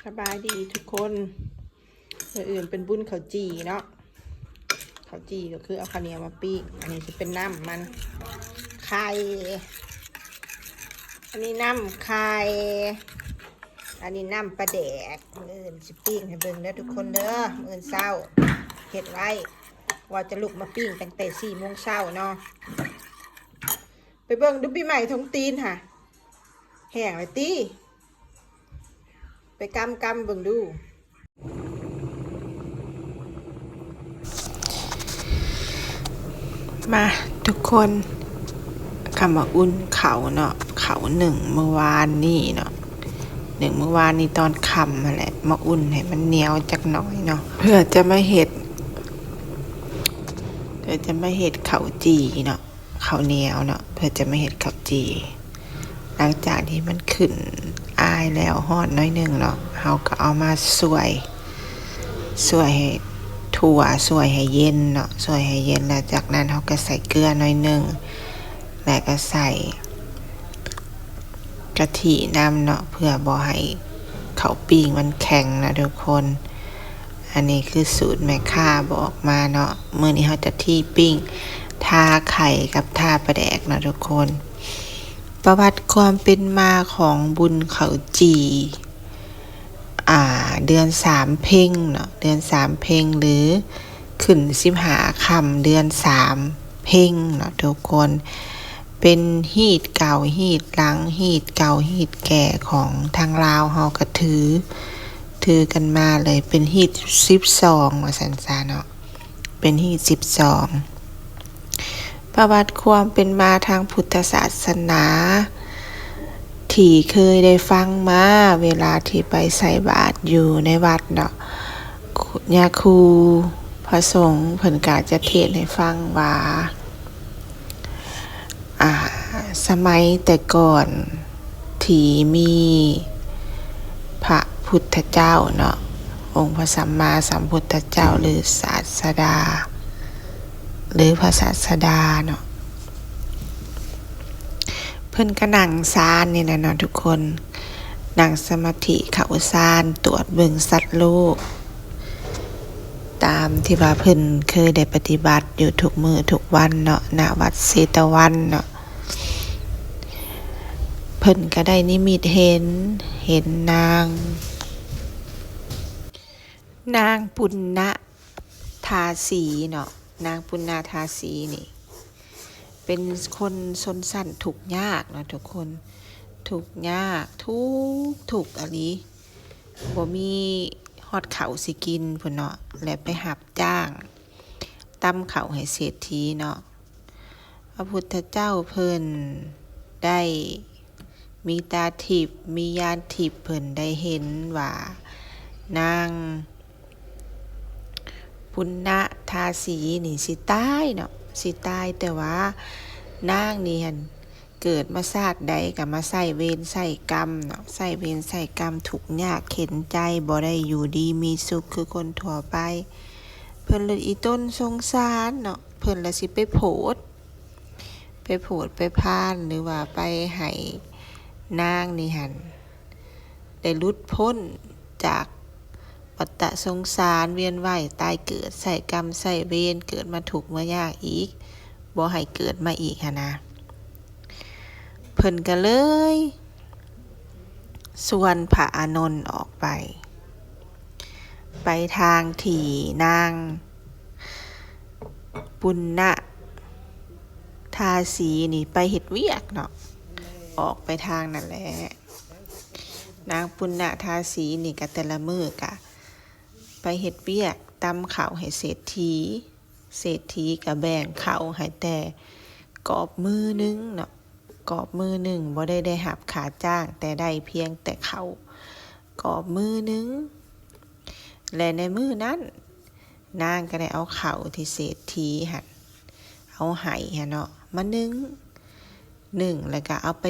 ສະບາຍດີທຸກຄົນ. ມື້ອື່ນເປັນບຸນເຂົ້າຈີ່ເນາະ. ເຂົ້າຈີ່ກໍຄືເອົາເຂົ້າໜຽວມາປີ້ງ. ອັນນີ້ຊິເປັນນ້ຳມັນ ໄຂ່. ອັນນີ້ນ້ຳໄຂ່. ອັນນີ້ນ້ຳປາແດກ. ມື້ອື່ນຊິປີ້ງໃຫ້ເບິ່ງເດີທຸກຄົນເດີ. ມື້ອື່ນເຊົ້າເຮັດໄວ້ ວ່າຈະລຸກມາປີ້ງຕັ້ງແຕ່ສີ່ໂມງເຊົ້າເນາະ. ໄປເບິ່ງດູປີໃໝ່ຖົງຕີນຫາ ແຫ້ງແລ້ວຕິ. ໄປກຳກຳເບິ່ງດູ. ມາທຸກຄົນ ກຳມາອຸ່ນເຂົ້າເນາະ. ເຂົ້າໜຶ້ງມື້ວານນີ້ເນາະ. ໜຶ້ງມື້ວານນີ້ຕອນຄ່ຳຫັ້ນແຫຼະ. ມາອຸ່ນໃຫ້ມັນໜຽວຈັກໜ້ອຍເນາະ. ເພື່ອຈະມາເຮັດ ເພື່ອຈະມາເຮັດເຂົ້າຈີ່ເນາະ. ເຂົ້າໜຽວເນາະ ເພື່ອຈະມາເຮັດເຂົ້າຈີ່. ຫຼັງຈາກທີ່ມັນຂຶ້ນອາຍແລ້ວ ຮ້ອນໜ້ອຍໜຶ່ງເນາະ ເຮົາກໍເອົາມາສ່ວຍ ສ່ວຍໃຫ້ທົ່ວ ສ່ວຍໃຫ້ເຢັນເນາະ ສ່ວຍໃຫ້ເຢັນ. ແລ້ວຈາກນັ້ນເຮົາກໍໃສ່ເກືອໜ້ອຍໜຶ່ງ ແລ້ວກໍໃສ່ກະທິນຳເນາະ ເພື່ອບໍ່ໃຫ້ເຂົ້າປີ້ງມັນແຂງນະທຸກຄົນ. ອັນນີ້ຄືສູດແມ່ຄ້າບອກມາເນາະ. ມື້ນີ້ເຮົາຈະທີ່ປີ້ງ ທາໄຂ່ກັບທາປາແດກເນາະທຸກຄົນ. ປະຫວັດຄວາມເປັນມາຂອງບຸນເຂົ້າຈີ່ ອ່າ ເດືອນສາມເພັງເນາະ ເດືອນສາມເພັງ ຫຼື ຂຶ້ນສິບຫ້າຄ່ຳເດືອນສາມເພັງເນາະທຸກຄົນ. ເປັນຮີດເກົ່າຮີດຫຼັງ ຮີດເກົ່າຮີດແກ່ຂອງທາງລາວເຮົາກໍຖື ຖືກັນມາເລີຍ ເປັນຮີດສິບສອງວ່າຊັ້ນຊະເນາະ ເປັນຮີດສິບສອງ. ປະຫວັດຄວາມເປັນມາທາງພຸດທະສາສະໜາ ທີ່ເຄີຍໄດ້ຟັງມາ ເວລາທີ່ໄປໃສ່ບາດຢູ່ໃນວັດເນາະ ຍາຄູພະສົງເພິ່ນກໍຈະເທດໃຫ້ຟັງວ່າ ອ່າ ສະໄໝແຕ່ກ່ອນທີ່ມີພະພຸດທະເຈົ້າເນາະ ອົງພະສຳມາສຳພຸດທະເຈົ້າ ຫຼື ສາດສະດາ ຫຼື ພະສາດສະດາເນາະ ເພິ່ນກໍນັ່ງຊານນີ້ແຫຼະເນາະທຸກຄົນ ນັ່ງສະມາທິເຂົ້າຊານ ຕວດເບິ່ງສັດໂລກ ຕາມທີ່ວ່າເພິ່ນເຄີຍໄດ້ປະຕິບັດຢູ່ທຸກມື້ທຸກວັນເນາະ ນະວັດເຊຕະວັນເນາະ. ເພິ່ນກໍໄດ້ນິມິດເຫັນ ເຫັນນາງ ນາງປຸນນະທາສີເນາະ ນາງປຸນນະທາສີນີ້ ເປັນຄົນຊົນຊັ້ນທຸກຍາກເນາະທຸກຄົນ ທຸກຍາກ ທຸກ ທຸກອີ່ຫຼີ ບໍ່ມີຮອດເຂົ້າຊິກິນພຸ້ນເນາະ ແລະ ໄປຮັບຈ້າງ ຕຳເຂົ້າໃຫ້ເສດຖີເນາະ. ພະພຸດທະເຈົ້າເພິ່ນໄດ້ມີຕາທິບ ມີຍານທິບ ເພິ່ນໄດ້ເຫັນວ່ານາງປຸນນະທາສີນີ້ຊິຕາຍເນາະ ຊິຕາຍ ແຕ່ວ່ານາງນີ້ຫັ້ນ ເກີດມາຊາດໃດກໍມາໃຊ້ເວນໃຊ້ກຳເນາະ ໃຊ້ເວນໃຊ້ກຳ ທຸກຍາກເຂັນໃຈ ບໍ່ໄດ້ຢູ່ດີມີສຸກຄືຄົນທົ່ວໄປ. ເພິ່ນລະອີຕົນສົງສານເນາະ ເພິ່ນລະຊິໄປໂຜດ ໄປໂຜດໄປພານ ຫຼືວ່າໄປໃຫ້ນາງນີ້ຫັ້ນ ໄດ້ຫຼຸດພົ້ນຈາກວັດຕະສົງສານ ວຽນວ່າຍຕາຍເກີດ ໃຊ້ກຳໃຊ້ເວນ ເກີດມາທຸກມາຍາກອີກ ບໍ່ໃຫ້ເກີດມາອີກຫັ້ນນະ. ເພິ່ນກໍເລີຍຊວນພະອານົນອອກໄປ ໄປທາງທີ່ນາງປຸນນະທາສີນີ້ໄປເຮັດວຽກເນາະ ອອກໄປທາງນັ້ນແຫຼະ. ນາງປຸນນະທາສີນີ້ກະແຕ່ລະມື້ກະໄປເຮັດວຽກ ຕຳເຂົ້າໃຫ້ເສດຖີ ເສດຖີກະແບ່ງເຂົ້າໃຫ້ແຕ່ກອບມືໜຶ່ງເນາະ ກອບມືໜຶ່ງ ບໍ່ໄດ້ໄດ້ຮັບຄ່າຈ້າງ ແຕ່ໄດ້ພຽງແຕ່ເຂົ້າກອບມືໜຶ່ງ ແລະ ໃນມື້ນັ້ນ ນາງກໍໄດ້ເອົາເຂົ້າທີ່ເສດຖີຫັ້ນເອົາໃຫ້ຫັ້ນເນາະ ມາໜຶ້ງ ໜຶ້ງແລ້ວກໍເອົາໄປ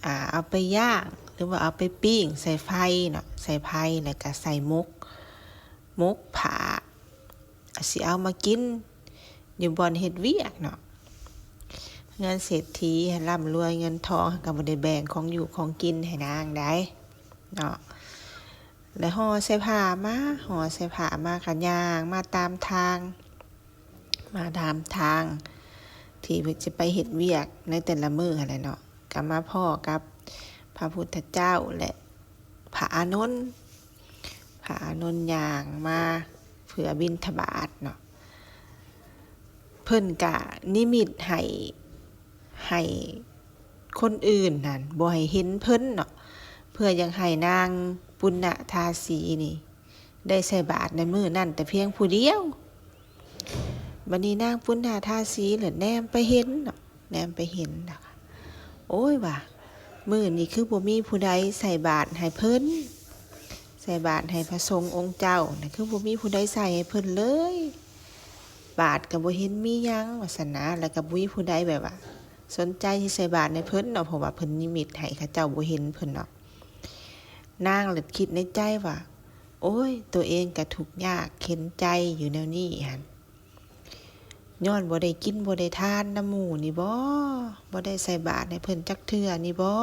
ອ່າ ເອົາໄປຍ່າງ ຫຼືວ່າເອົາໄປປີ້ງໃສ່ໄຟເນາະ ໃສ່ໄຟ ແລ້ວກໍໃສ່ໝົກ ໝົກຜ້າ ຊິເອົາມາກິນຢູ່ບ່ອນເຮັດວຽກເນາະ. ເຮືອນເສດຖີຫັ້ນລ່ຳລວຍເງິນທອງ ກໍບໍ່ໄດ້ແບ່ງຂອງຢູ່ຂອງກິນໃຫ້ນາງໃດ ເນາະ. ແລະຫໍ່ໃສ່ຜ້າມາ ຫໍ່ໃສ່ຜ້າມາ ກະຍ່າງມາຕາມທາງ ມາຕາມທາງທີ່ເພິ່ນຈະໄປເຮັດວຽກໃນແຕ່ລະມື້ຫັ້ນແຫຼະເນາະ ກະມາພໍ້ກັບພະພຸດທະເຈົ້າ ແລະ ພະອານົນ. ພະອານົນຍ່າງມາເພື່ອບິນທະບາດເນາະ ເພິ່ນກະນິມິດໃຫ້ ໃຫ້ຄົນອື່ນຫັ້ນບໍ່ໃຫ້ເຫັນເພິ່ນເນາະ ເພື່ອຢາກໃຫ້ນາງປຸນນະທາສີນີ້ໄດ້ໃສ່ບາດໃນມື້ນັ້ນແຕ່ພຽງຜູ້ດຽວ. ບັດນີ້ນາງປຸນນະທາສີລະແນມໄປເຫັນເນາະ ແນມໄປເຫັນ ໂອ້ຍວ່າ ມື້ນີ້ຄືບໍ່ມີຜູ້ໃດໃສ່ບາດໃຫ້ເພິ່ນ ໃສ່ບາດໃຫ້ພະສົງອົງເຈົ້ານະ ຄືບໍ່ມີຜູ້ໃດໃສ່ໃຫ້ເພິ່ນເລີຍ ບາດກະບໍ່ເຫັນມີຫຍັງວ່າຊັ້ນນະ ແລ້ວກະບໍ່ມີຜູ້ໃດແບບວ່າສົນໃຈຊິໃສ່ບາດໃຫ້ເພິ່ນເນາະ ເພາະວ່າເພິ່ນນິມິດໃຫ້ເຂົາເຈົ້າບໍ່ເຫັນເພິ່ນເນາະ. ນາງລະຄິດໃນໃຈວ່າ ໂອ້ຍ ໂຕເອງກະທຸກຍາກເຂັນໃຈຢູ່ແນວນີ້ຫັ້ນ ຍ້ອນບໍ່ໄດ້ກິນບໍ່ໄດ້ທານນຳໝູ່ນີ້ບໍ ບໍ່ໄດ້ໃສ່ບາດໃຫ້ເພິ່ນຈັກເທື່ອນີ້ບໍ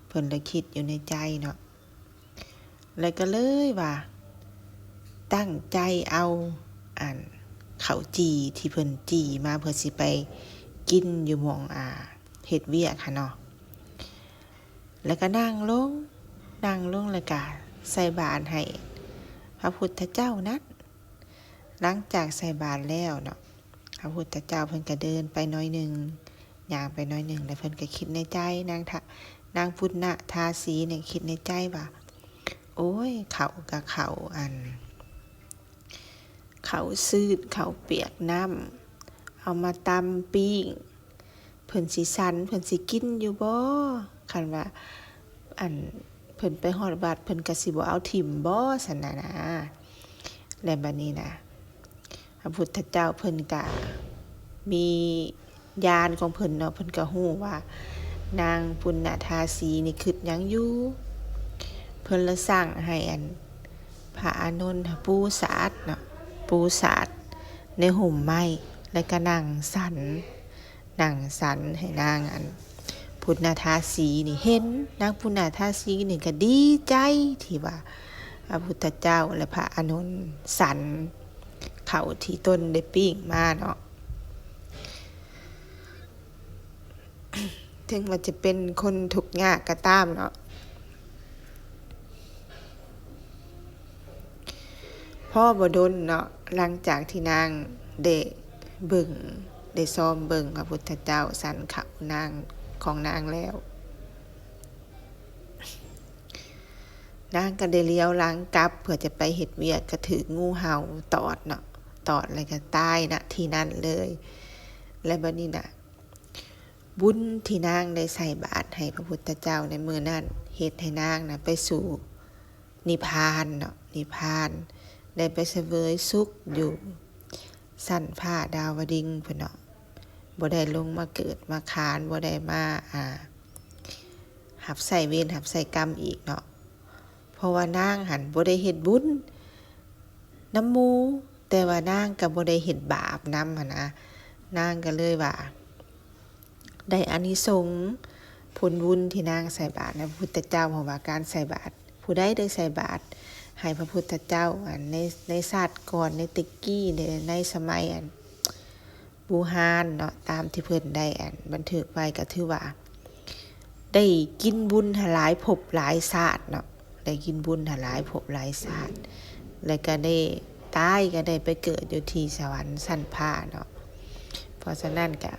ເພິ່ນລະຄິດຢູ່ໃນໃຈເນາະ ແລ້ວກະເລີຍວ່າຕັ້ງໃຈເອົາ ອັນ ເຂົ້າຈີ່ທີ່ເພິ່ນຈີ່ມາເພື່ອຊິໄປກິນຢູ່ໝ່ອງ ອາ ເຮັດວຽກຫັ້ນເນາະ ແລ້ວກະນັ່ງລົງ ນັ່ງລົງແລ້ວກະໃສ່ບາດໃຫ້ພະພຸດທະເຈົ້ານັ້ນ. ຫຼັງຈາກໃສ່ບາດແລ້ວເນາະ ພະພຸດທະເຈົ້າເພິ່ນກະເດີນໄປໜ້ອຍໜຶ່ງ ຍ່າງໄປໜ້ອຍໜຶ່ງ ແລ້ວເພິ່ນກະຄິດໃນໃຈ ນາງທະ ນາງປຸນນະທາສີນີ້ຄິດໃນໃຈວ່າ ໂອ້ຍ ເຂົ້າກະເຂົ້າ ອັນ ເຂົ້າຊືດ ເຂົ້າປຽກນ້ຳ ເອົາມາຕຳປີ້ງ ເພິ່ນຊິສັນ ເພິ່ນຊິກິນຢູ່ບໍ ຄັນວ່າ ອັນ ເພິ່ນໄປຮອດວັດ ເພິ່ນກະຊິບໍ່ເອົາຖິ້ມບໍ ຊັ້ນນະນາ. ແລະ ບາດນີ້ນະ ພະພຸດທະເຈົ້າເພິ່ນກະມີຍານຂອງເພິ່ນເນາະ ເພິ່ນກະຮູ້ວ່ານາງປຸນນະທາສີນີ້ຄຶດຫຍັງຢູ່ ເພິ່ນລະສັ່ງໃຫ້ ອັນ ພະອານົນປູສາດເນາະ ປູສາດໃນຮົ່ມໄມ້ ແລ້ວກະນັ່ງສັນ ນັ່ງສັນໃຫ້ນາງ ອັນ ປຸນນະທາສີນີ້ເຫັນ ນາງປຸນນະທາສີນີ້ກະດີໃຈທີ່ວ່າພະພຸດທະເຈົ້າ ແລະ ພະອານົນສັນເຂົ້າທີ່ຕົນໄດ້ປີ້ງມາເນາະ ເຖິງວ່າຈະເປັນຄົນທຸກຍາກກະຕາມເນາະ. ພໍບໍ່ດົນເນາະ ຫຼັງຈາກທີ່ນາງໄດ້ເບິ່ງ ໄດ້ຊອມເບິ່ງພະພຸດທະເຈົ້າສັນເຂົ້ານາງ ຂອງນາງແລ້ວ ນາງກະໄດ້ຫຼຽວຫຼັງກັບເພື່ອຈະໄປເຮັດວຽກ ກະຖືກງູເຫົ່າຕອດເນາະ ຕອດແລ້ວກະຕາຍນະທີ່ນັ້ນເລີຍ. ແລະ ບາດນີ້ນະ ບຸນທີ່ນາງໄດ້ໃສ່ບາດໃຫ້ພະພຸດທະເຈົ້າໃນມື້ນັ້ນ ເຮັດໃຫ້ນາງນະໄປສູ່ນິບພານເນາະ ນິບພານ ໄດ້ໄປສະເຫວີຍສຸກຢູ່ຊັ້ນຟ້າດາວະດິງພຸ້ນເນາະ ບໍ່ໄດ້ລົງມາເກີດມາຄານ ບໍ່ໄດ້ມາ ອາ ຮັບໃຊ້ເວນຮັບໃຊ້ກຳອີກເນາະ ເພາະວ່ານາງຫັ້ນບໍ່ໄດ້ເຮັດບຸນນຳໝູ່ ແຕ່ວ່ານາງກະບໍ່ໄດ້ເຮັດບາບນຳຫັ້ນນະ ນາງກະເລີຍວ່າ ໄດ້ອານິສົງຜົນບຸນທີ່ນາງໃສ່ບາດໃຫ້ພະພຸດທະເຈົ້າ ເພາະວ່າການໃສ່ບາດ ຜູ້ໃດໄດ້ໃສ່ບາດໃຫ້ພະພຸດທະເຈົ້າ ອັນ ໃນ ໃນຊາດກ່ອນ ໃນແຕ່ກີ້ ໃນ ໃນສະໄໝ ອັນ ບູຮານເນາະ ຕາມທີ່ເພິ່ນໄດ້ ອັນ ບັນທຶກໄວ້ ກະຖືວ່າໄດ້ກິນບຸນຫັ້ນຫຼາຍພົບຫຼາຍຊາດເນາະ ໄດ້ກິນບຸນຫັ້ນຫຼາຍພົບຫຼາຍຊາດ ແລ້ວກະໄດ້ ຕາຍກະໄດ້ໄປເກີດຢູ່ທີ່ສະຫວັນຊັ້ນຟ້າເນາະ. ເພາະສະນັ້ນກະ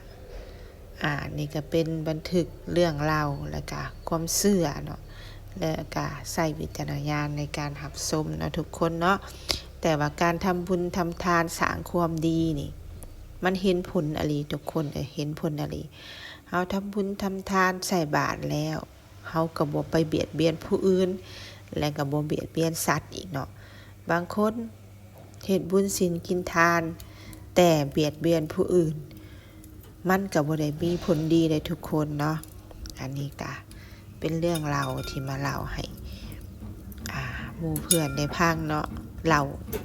ອາ ນີ້ກະເປັນບັນທຶກເລື່ອງເລົ່າ ແລ້ວກະຄວາມເຊື່ອເນາະ ແລ້ວກະໃຊ້ວິຈາລະນະຍານໃນການຮັບຊົມເນາະທຸກຄົນເນາະ. ແຕ່ວ່າການທຳບຸນທຳທານສ້າງຄວາມດີນີ້ ມັນເຫັນຜົນອີ່ຫຼີທຸກຄົນເອີຍ ເຫັນຜົນອີ່ຫຼີ. ເຮົາທຳບຸນທຳທານໃສ່ບາດແລ້ວ ເຮົາກະບໍ່ໄປບຽດບຽນຜູ້ອື່ນ ແລະກະບໍ່ບຽດບຽນສັດອີກເນາະ. ບາງຄົນເຮັດບຸນສິນກິນທານ ແຕ່ບຽດບຽນຜູ້ອື່ນ ມັນກະບໍ່ໄດ້ມີຜົນດີໃດທຸກຄົນເນາະ. ອັນນີ້ກະເປັນເລື່ອງເລົ່າທີ່ມາເລົ່າໃຫ້ ອາ ໝູ່ເພື່ອນໄດ້ຟັງເນາະ. ເລົ່າ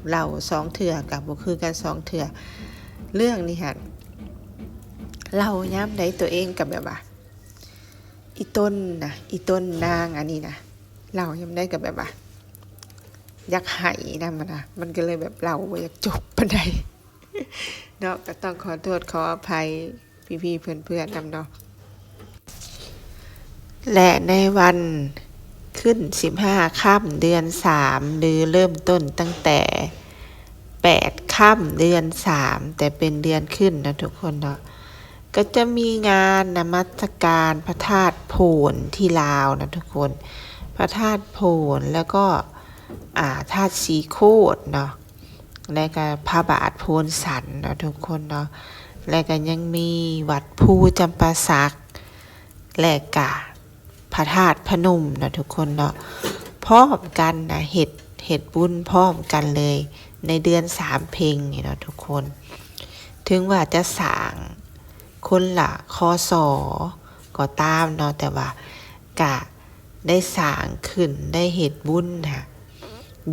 ເລົ່າສອງເທື່ອກະບໍ່ຄືກັນສອງເທື່ອ. ເລື່ອງນີ້ຫັ້ນ ເລົ່າຍາມໃດໂຕເອງກະແບບວ່າ ອີ່ຕົນນະ ອີ່ຕົນນາງອັນນີ້ນະ ເລົ່າຍາມໃດກະແບບວ່າ ຢາກໄຫ້ນຳຫັ້ນນະ ມັນກໍເລີຍແບບເລົ່າບໍ່ຢາກຈົບປານໃດເນາະ. ກໍຕ້ອງຂໍໂທດຂໍອະໄພ ພີ່ໆເພື່ອນໆນຳເນາະ. ແລະ ໃນວັນຂຶ້ນສິບຫ້າຄ່ຳເດືອນສາມ ຫຼື ເລີ່ມຕົ້ນຕັ້ງແຕ່ແປດຄ່ຳເດືອນສາມ ແຕ່ເປັນເດືອນຂຶ້ນເນາະທຸກຄົນເນາະ ກໍຈະມີງານນະມັດສະການພະທາດໂພນທີ່ລາວເນາະທຸກຄົນ ພະທາດໂພນ ແລ້ວກໍ ອ່າ ທາດສີໂຄດເນາະ ແລະກະພະບາດໂພນສັນເນາະທຸກຄົນເນາະ ແລະກະຍັງມີວັດພູຈຳປາສັກ ແລະກະພະທາດພະນົມເນາະທຸກຄົນເນາະ ພ້ອມກັນນະ ເຮັດ ເຮັດບຸນພ້ອມກັນເລີຍ ໃນເດືອນສາມເພັງນີ້ເນາະທຸກຄົນ. ເຖິງວ່າຈະສ້າງຄົນລະ ຄສ ກໍຕາມເນາະ ແຕ່ວ່າກະ ໄດ້ສ້າງຂຶ້ນ ໄດ້ເຮັດບຸນນະ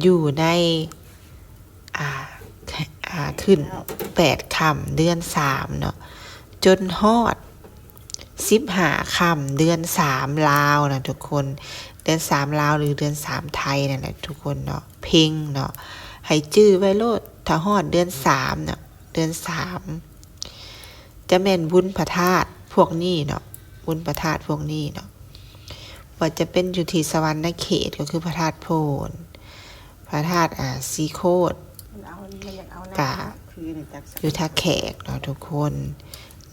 ຢູ່ໃນ ອ່າ ອ່າ ຂຶ້ນແປດຄ່ຳເດືອນສາມເນາະ ຈົນຮອດສິບຫ້າຄ່ຳເດືອນສາມລາວນະທຸກຄົນ ເດືອນສາມລາວ ຫຼື ເດືອນສາມໄທນັ້ນແຫຼະທຸກຄົນເນາະ ເພັງເນາະ ໃຫ້ຈື່ໄວ້ໂລດ ຖ້າຮອດເດືອນສາມເນາະ ເດືອນສາມ ຈະແມ່ນບຸນພະທາດພວກນີ້ເນາະ ບຸນພະທາດພວກນີ້ເນາະ ວ່າຈະເປັນຢູ່ທີ່ສະຫວັນນະເຂດ ກໍຄືພະທາດໂພນ ພະທາດ ອ່າ ສີໂຄດ ກະຢູ່ທ່າແຂກເນາະທຸກຄົນ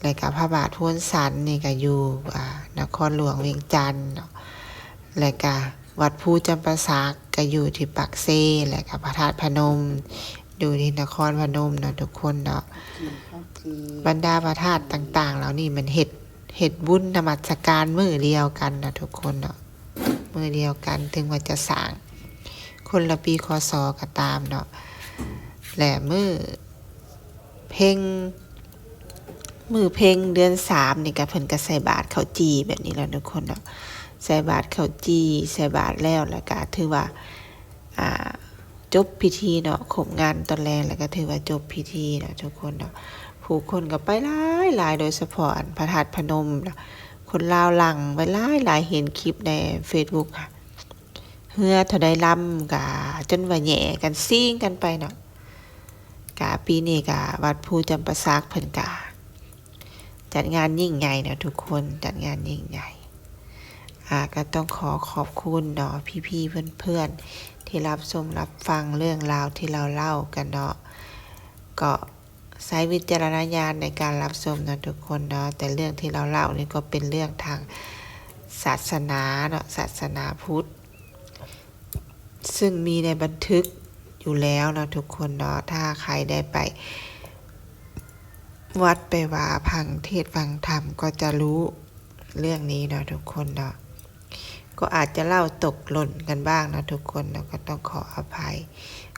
ແລະກະພະບາດໂພນສັນນີ້ກະຢູ່ ອ່າ ນະຄອນຫຼວງວຽງຈັນເນາະ ແລະກະ ວັດພູຈຳປາສັກກໍຢູ່ທີ່ປາກເຊ ແລະກະພະທາດພະນົມຢູ່ທີ່ນະຄອນພະນົມເນາະທຸກຄົນເນາະ. ບັນດາພະທາດຕ່າງໆເຫຼົ່ານີ້ມັນເຮັດ ເຮັດບຸນນະມັດສະການມື້ດຽວກັນເນາະທຸກຄົນເນາະ ມື້ດຽວກັນ ເຖິງວ່າຈະສ້າງຄົນລະປີ ຄສ ກໍຕາມເນາະ ແລະມື້ ເພັງ ມື້ເພັງເດືອນສາມນີ້ກະ ເພິ່ນກະໃສ່ບາດເຂົ້າຈີ່ແບບນີ້ແຫຼະທຸກຄົນເນາະ ໃສ່ບາດເຂົ້າຈີ່ ໃສ່ບາດແລ້ວ ແລ້ວກະຖືວ່າ ອ່າ ຈົບພິທີເນາະ ຄົບງານຕອນແລງ ແລ້ວກະຖືວ່າຈົບພິທີເນາະທຸກຄົນເນາະ. ຜູ້ຄົນກະໄປຫຼາຍໆ ໂດຍສະເພາະອັນພະທາດພະນົມ ຄົນລາວຫຼັ່ງໄປຫຼາຍໆ ເຫັນຄລິບໃນເຟສບຸກ ເຮືອເທົ່າໃດລຳກະຈົນວ່າແຫຍ່ກັນຊິງກັນໄປເນາະ. ກະປີນີ້ກະວັດພູຈຳປາສັກເພິ່ນກະຈັດງານຍິ່ງໃຫຍ່ເນາະທຸກຄົນ ຈັດງານຍິ່ງໃຫຍ່. ອາ ກະຕ້ອງຂໍຂອບຄຸນເນາະ ພີ່ໆເພື່ອນໆທີ່ຮັບຊົມຮັບຟັງເລື່ອງລາວທີ່ລາວເລົ່າກັນເນາະ ກໍ ໃຊ້ວິຈາລະນະຍານໃນການຮັບຊົມເນາະທຸກຄົນເນາະ. ແຕ່ເລື່ອງທີ່ລາວເລົ່ານີ້ກໍເປັນເລື່ອງທາງສາສະໜາເນາະ ສາສະໜາພຸດ ຊຶ່ງມີໃນບັນທຶກຢູ່ແລ້ວເນາະທຸກຄົນເນາະ. ຖ້າໃຄໄດ້ໄປວັດໄປວາຟັງເທດຟັງທຳກໍຈະຮູ້ເລື່ອງນີ້ເນາະທຸກຄົນເນາະ. ກໍອາດຈະເລົ່າຕົກຫຼົ່ນກັນບ້າງເນາະທຸກຄົນເນາະ ກໍຕ້ອງຂໍອະໄພ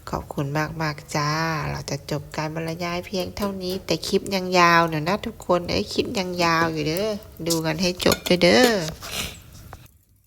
ຂອບຄຸນມາກໆຈ້າ. ລາວຈະຈົບການບັນລະຍາຍພຽງເທົ່ານີ້ ແຕ່ຄລິບຍັງຍາວເນາະ ນະທຸກຄົນເອີຍ ຄລິບຍັງຍາວຢູ່ເດີ ດູກັນໃຫ້ຈົບເດີ.